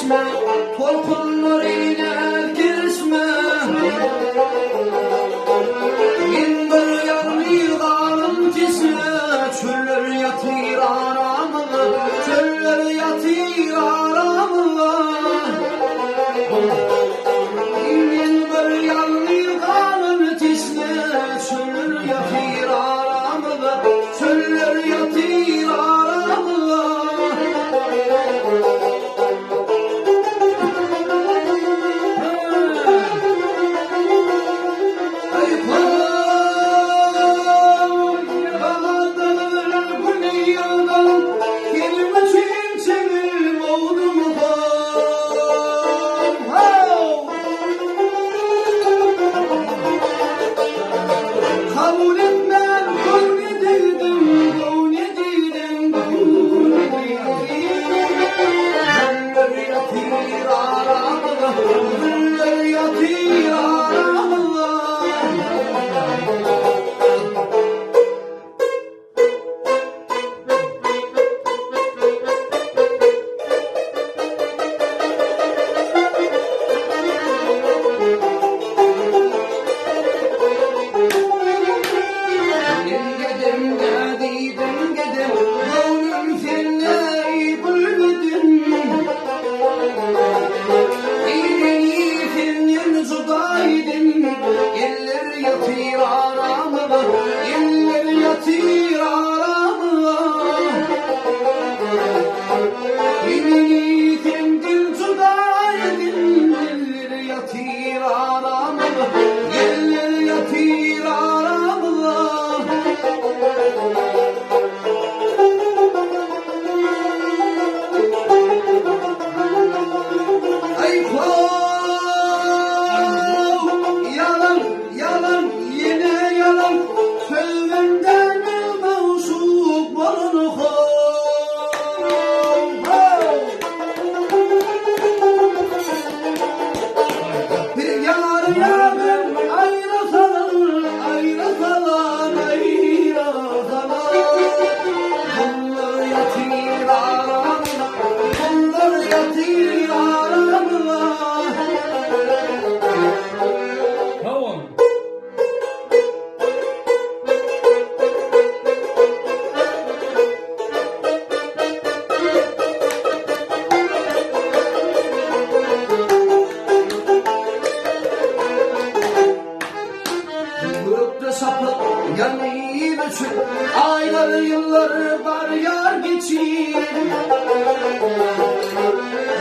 çeşme, Tolkunlar iner kereşme. Men bir ýalňyz galyň teşne, Çöller ýatyr aramyzda, Çöller ýatyr aramyzda. Men bir ýalňyz galyň teşne, Çöller ýatyr aramyzda, Çöller ýatyr aramyzda. Kabul etmän göwne degdim, göwne degdim, göwne degdim. Güller ýatyr aramyzda, güller ýatyr aramyzda. Men gedem nädidim gedem, göwnüm sende gülmedim. Eý meni senden juda eden, eller ýatyr aramyzda, eller ýatyr aramyzda. Eý meni senden juda eden, eller ýatyr aramyzda, eller ýatyr aramyzda. Aý how, ýalan, ýalan, ýene ýalan, Söýgimden magşuk bolan how, how. Bir ýar ýardan aýra salan, aýra salan, aýra salan. Gullar ýatyr aramyzda, gullar ýatyr aramyzda. Sag boluň. Gökde şapak ýanyp öçüp, Aýlar, ýyllar barýar geçip.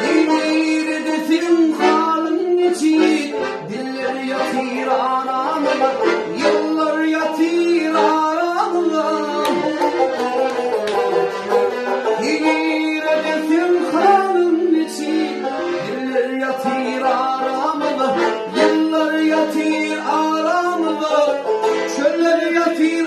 Nirede seň halyň niçik, Diller ýatyr aramyzda, Ýyllar ýatyr aramyzda. Nirede seň halyň niçik, Diller ýatyr aramyzda, Ýyllar ýatyr aramyzda, Çöller ýatyr.